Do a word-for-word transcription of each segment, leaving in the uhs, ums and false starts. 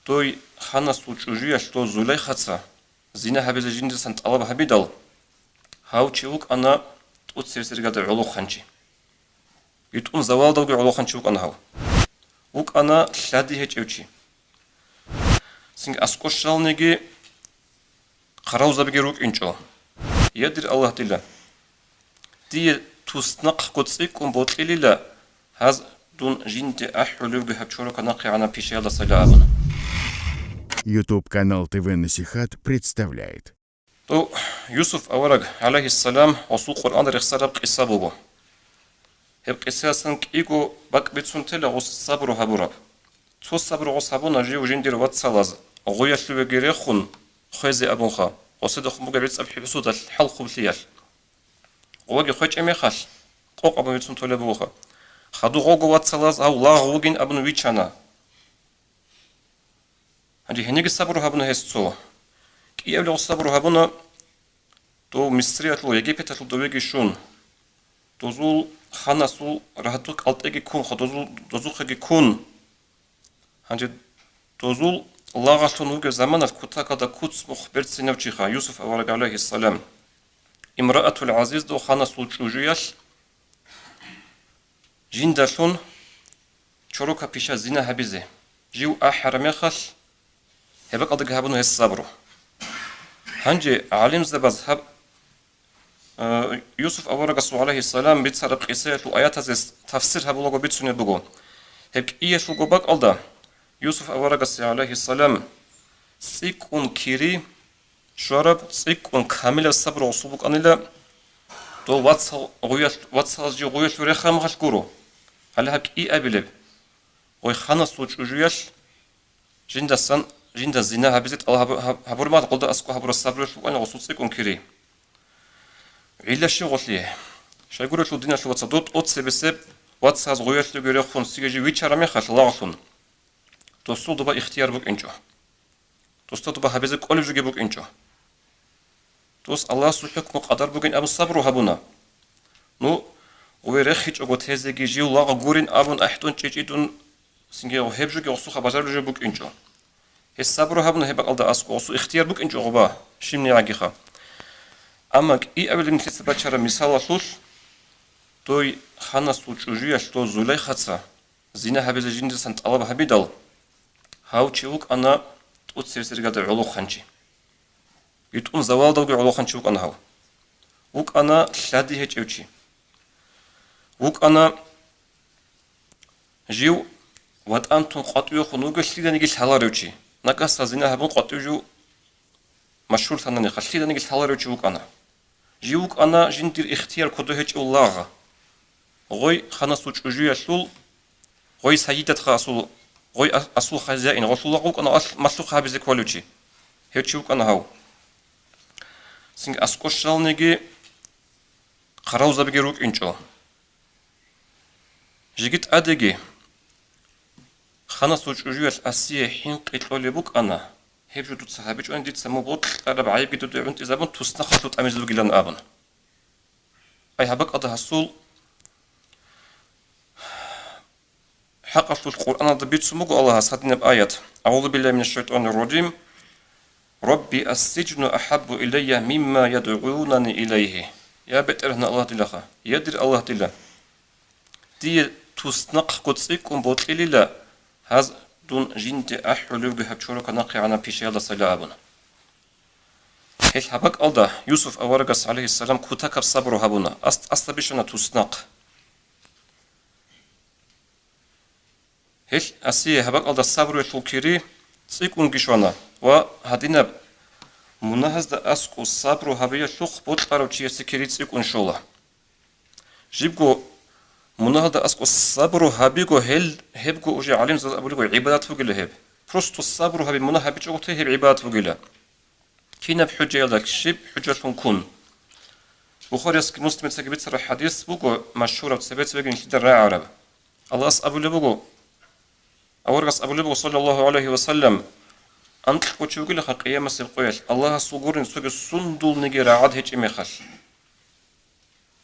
Дой ханасул чӀужуялъ дов Зулайхаца зина гьабизе жиндасан тӀалаб гьабидал, гьав чи вукӀана тӀоцебесеб иргаде гӀолохъанчи. БитӀун завалдалги гӀолохъанчи вукӀана гьав. ВукӀана лъади гьечӀев чи. Цинги аскӀор щвалниги хъаравулзабиги рукӀинчӀо. Я, дир Аллагь, дила, дие туснахъго цӀикӀкӀун бокьилила гьаз дун жинде ахӀулевги гьаб чорока нахъегӀанаб пишаялдасайила абуна. YouTube канал ТВ Насихат представляет. Дов Юсуф авараг, гӀалайгьиссалам, гъосул Къуръан рехсараб къиса буго. Гьеб къисаясан кӀиго бакӀ бицун тела гъос сабру гьабураб. Цо сабру гъос гьабуна жив жиндир вацалаз гъуялъувеги рехун хвезе абунха, гъоседухъун бугеб гӀицӀаб хӀусудалъ хӀалхублъиялъ. Гъоги хвечӀеб мехалъ, къокъ абун бицун толеб бугоха. Хадув гъого вацалаз гьав лагъ вугин абун вичана. Гьанже гьениги сабру гьабуна гьес цо. КӀиабилеб гъос сабру гьабуна, дов Мисриялъул, Египеталъул довеги щун, дозул ханасул рагьту кӀалтӀеги ккун, ха, дозул, дозухъеги ккун. Гьанже дозул лагъалъун вугев заманалъ кутакалда куц-мухъ берцинав чиха, Юсуф авараг, гӀалайгьиссалам, Имраатул ГӀазиз дов ханасул чӀужуялъ жиндалъун чорока пиша зина гьабизе, жив ахӀараб мехалъ, гьеб бакӀалдаги гьабуна гьес сабру. Гьанже гӀалимзабаз гьаб, э, Юсуф аварагасул, гӀалайгьиссалам, бицараб къисаялъул аятазе тафсир гьабулаго бицунеб буго. Гьеб кӀиялъулго бакӀалда Юсуф аварагасе, гӀалайгьиссалам, цӀикӀкӀун кири щвараб, цӀикӀкӀун камилаб сабру гъосул букӀанила, дов вацал гъуялъ-, вацалаз жив гъуялъув рехараб мехалъ гуро. Гьале гьаб кӀиабилеб гъой ханасул чӀужуялъ жиндасан, жинда зина гьабизе тӀалаб гьабу-, гьаб-, гьабураб мехалъ гъолда аскӀоб гьабураб сабруялъ букӀана гъосул цӀикӀкӀун кири. ГӀилла щиб гъолъие? Щайгурелъул, диналъул вацал, дов тӀоцебесеб вацаз гъуялъувеги рехун цинги жив вичараб мехалъ лагълъун, досул доба ихтияр букӀинчӀо. Досда доба гьабизе кӀолеб жоги букӀинчӀо. Дос Аллагьасул хӀукму къадар бугин абун сабру гьабуна. Ну, гъой рехичӀого тезеги жив лагъ гурин абун ахӀдун чӀечӀидун, цинги гьеб жоги гъосухъа бажарулеб жо букӀинчӀо. Гьес сабру гьабуна гьеб бакӀалда аскӀоб, гъосул ихтияр букӀинчӀо гъоба, щибнигӀагиха. Амма кӀиабилеб нилъеца бачараб мисалалъулъ, дой ханасул чӀужуялъ дов Зулайхаца зина гьабизе жиндасан тӀалаб гьабидал, гьав чи вукӀана тӀоцебесеб иргаде гӀолохъанчи. БитӀун завалдалги гӀолохъанчи вукӀана гьав. ВукӀана лъади гьечӀев чи. ВукӀана жив ватӀан тун къватӀивехун вугев лъиданиги лъаларев чи. Нагагьса зина гьабун къватӀив жив машгьурлъанани, лъиданиги лъаларев чи вукӀана. Жив вукӀана жиндир ихтияр кодо гьечӀев лагъ. Гъой ханасул чӀужуялъул, гъой сайидатха асул, гъой а-, асул хазяин, гъолъул лагъ вукӀана ал-, малъухъ гьабизе кколев чи. Гьев чи вукӀана гьав. Цинги аскӀор щвалниги хъаравулзабиги рукӀинчӀо. Жеги тӀадеги ханасул чӀужуялъ Асие хӀинкъи кьолеб букӀана, гьеб жо дуца гьабичӀони, дица мун бокьараб гӀайибги дуда гӀунтӀизабун, туснахъалъув тӀамизе вугилан абун. Ай, гьаб бакӀалда гьасул хӀакъалъулъ Къуръаналда бицун буго Аллагьас гьадинаб аят: «АгӀузу биллагьи минаш шайтӀанир ражим. Рабби ассиджну ахӀаббу илайя мимма ядгӀунани илайгьи». Я БетӀергьан Аллагь дилаха, я дир Аллагь дила, дие туснахъго цӀикӀкӀун бокьилила гьаз дун жинде ахӀулевги гьаб чорока нахъегӀанаб пишаялдасайила абуна. Гьел гьаб бакӀалда Юсуф аварагас, гӀалайгьиссалам, кутакаб сабру гьабуна, аст-, аста бищана туснахъ. Гьел Асие гьаб бакӀалда сабруялъул кири цӀикӀкӀунги щвана ва гьадинаб мунагьазда аскӀов сабру гьабиялъухъ бокьарав чиясе кири цӀикӀкӀун щола. Жибго мунагьалда аскӀов сабру гьабиго гьел, гьебго уже гӀалимзабаз абулеб гӀибадат бугила гьеб. Просто сабру гьаби мунагь гьабичӀого те гьеб гӀибадат бугила. Кинаб хӀужаялда щиб хӀужалъун ккун? Бухариясги Муслимицаги бицараб хӀадис буго машгьураб, цебе-цебеги нилъеда рагӀараб. Аллагьас абулеб буго, аварагас абулеб буго, саллаллагьу гӀалайгьи ва саллам, анкьго чи вугилаха къиямасеб къоялъ, Аллагьасул гурин цоги сундулниги рагӀад гьечӀеб мехалъ.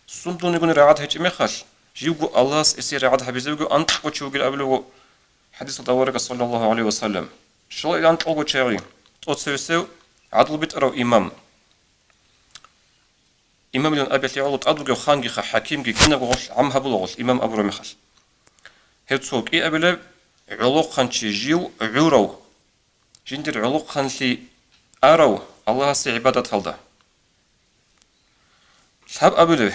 Сундулнигуни рагӀад гьечӀеб мехалъ, живго Аллагьас эсие рагӀад гьабизе вугев анкьго чи вугилан абулеб буго хӀадисалда аварагас, саллаллагьу гӀалайгьи ва саллам. Щалаилан кьолго чагӀи, тӀоцевесев гӀадлу битӀарав имам. Имамилан абиялъе гӀоло тӀад вугев хангиха, хӀакимги кинабго гъолъ гӀам гьабула гъолъ имам абураб мехалъ. Гьев цо кӀиабилеб гӀолохъанчи жив гӀурав, жиндир гӀолохъанлъи арав Аллагьасе гӀибадаталда. Лъабабилев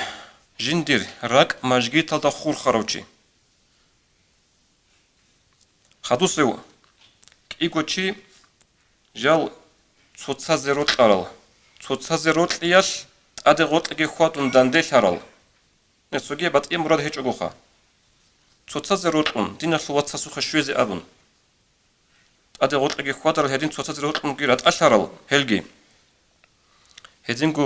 жиндир ракӀ мажгиталда хурхарав чи. Хадусев кӀиго чи жал цоцазе рокьарал, цоцазе рокьиялъ тӀаде гъоркьеги хьвадун данделъарал. Цоги батӀияб мурад гьечӀогоха. Цоцазе рокьун, диналъул вацасухъе щвезе абун. ТӀаде гъоркьеги хьвадарал гьедин цоцазе рокьунги ратӀалъарал гьелги. Гьединго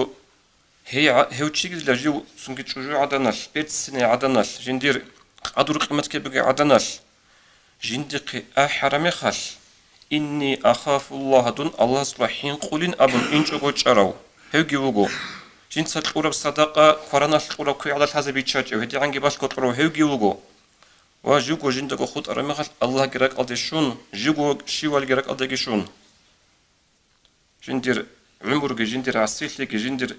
гьей гӀа-, гьев чигизила жив цунги чӀужугӀаданалъ, берцинай гӀаданалъ, жиндир къадру-къимат ккебги гӀаданалъ, жиндихъе ахӀараб мехалъ, «Инни ахафуллагь», дун Аллагьасда хӀинкъулин абун инчӀого чӀарав гьевги вуго. Жинца кьураб садакъа квараналъ кьураб квегӀалда лъазе биччачӀев, гьедигӀанги балъго кьурав гьевги вуго. Ва живго жиндаго хутӀараб мехалъ Аллагьги ракӀалде щун, живго щивалги ракӀалдеги щун. Жиндир гӀумруги, жиндир гӀасилъиги, жиндир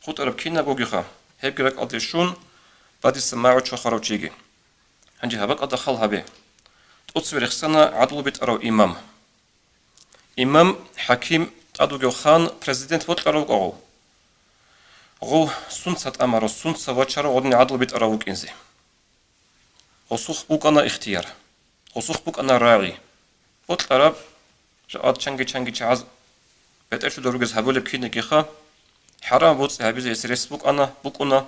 хутӀараб кинабгогиха, гьебги ракӀалде щун, бадиса магӀу чвахарав чиги. Гьанже гьаб бакӀалда хал гьабе. ТӀоцеве рехсана гӀадлу битӀарав имам. Имам, хӀаким, тӀад вугев хан, президент бокьарав вукӀа гъов. Гъов сунца тӀамарав, сунца вачарав гъодин гӀадлу битӀарав вукӀинзе. Гъосухъ букӀана ихтияр. Гъосухъ букӀана рагӀи. Бокьараб, жакъа чанги-чанги чагӀаз бетӀерлъуда ругез гьабулеб кинигиха, хӀарам боцӀи гьабизе гьес рес букӀана, букӀуна.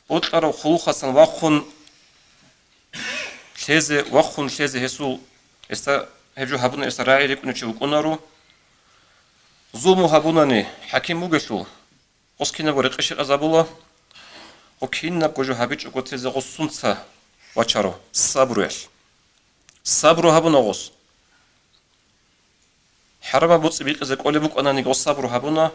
Бокьарав хъулухъасан вахъун лъезе, вахъун лъезе гьесул, гьесда гьеб жо гьабуна, гьесда рагӀи рикӀкӀунев чи вукӀунаро. Зулму гьабунани хӀаким вугелъул, гъос кинабго рекъечӀезабула, гъо кинабго жо гьабичӀого тезе гъос сунца вачаро, сабруялъ. Сабру гьабуна гъос. ХӀарамаб боцӀи бикъизе кӀолеб букӀананиги гъос сабру гьабуна.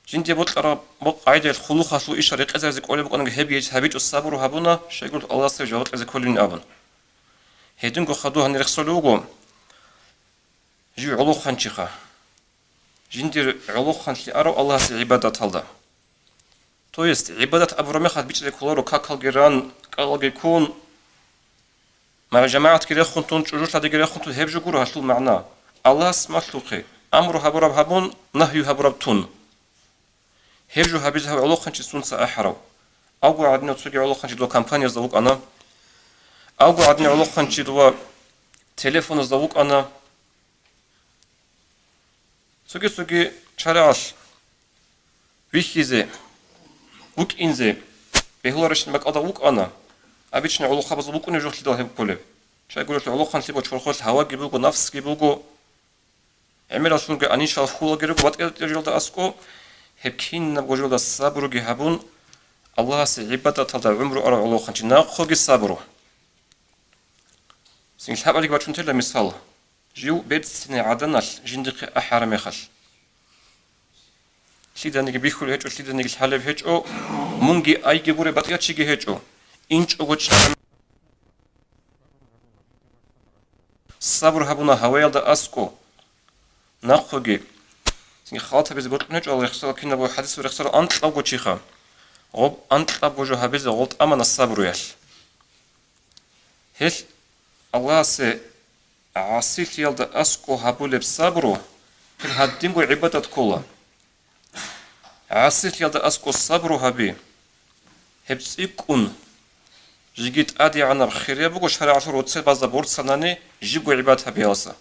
Жинде бокьараб къагӀидаялъ хъулухъалъул иша рекъезаризе кӀолеб букӀанаги гьебги гьабичӀо сабру гьабуна, щайгурелъул Аллагьасда жаваб кьезе кколин абун. Гьединго хадур гьанир рехсолев вуго. Жив гӀолохъанчиха. Жиндир гӀолохъанлъи арав Аллагьасе гӀибадаталда. То есть, гӀибадат абураб мехалъ бичӀчӀизе кколаро какалги ран, кӀалалги ккун, ма-, жамагӀатги рехун тун, чӀужу лъадиги рехун тун, гьеб жо гуро гьалъул магӀна. Аллагьас малъухъе, амру гьабураб гьабун, нагью гьабураб тун. Гьеб жо гьабизе гьав гӀолохъанчи сунца ахӀарав? Авго гӀадинав цоги гӀолохъанчи дова компаниязда вукӀана. Авго гӀадинав гӀолохъанчи дова телефоназда вукӀана. Цоги-цоги шаригӀалъ вихьизе, вукӀинзе бегьуларищин бакӀалда вукӀана, обычный гӀолохъабазул букӀунеб жо лъидал гьеб кколеб. Щайгурелъул гӀолохъанлъи бо чорхолъ гьаваги буго, нафсги буго, гӀемерал лъунги анищал хьулаги руго батӀи-батӀияб жоялда аскӀо, гьеб кинабго жоялда сабруги гьабун, Аллагьасе гӀибадаталда гӀумру арав гӀолохъанчи нахъоги сабру. Цин лъабалиги бачун тела мисал. Жив берцинай гӀаданалъ жиндихъе ахӀараб мехалъ. Лъиданиги бихьулеб гьечӀо, лъиданиги лъалеб гьечӀо, мунги айги гуреб батӀиячиги гьечӀо. ИнчӀого чӀа-, сабур гьабуна гьаваялда аскӀо. Нахъоги. Цинги халатабизе бокьун гьечӀо, Аллагь рехсал кинабго хадису рехсал анкьабго чиха. Гъоб анкьабго жо гьабизе гъол тӀамана сабруялъ. Гьелъ Аллагьасе гӀасилъиялда аскӀо гьабулеб сабру, гьел гьадинго гӀибадат ккола. ГӀасилъиялда аскӀо сабру гьаби. Гьеб цӀикӀкӀун жеги тӀадегӀанаб хирияб буго шаригӀалъул роцебазда борцанани жибго гӀибадат гьабиялса.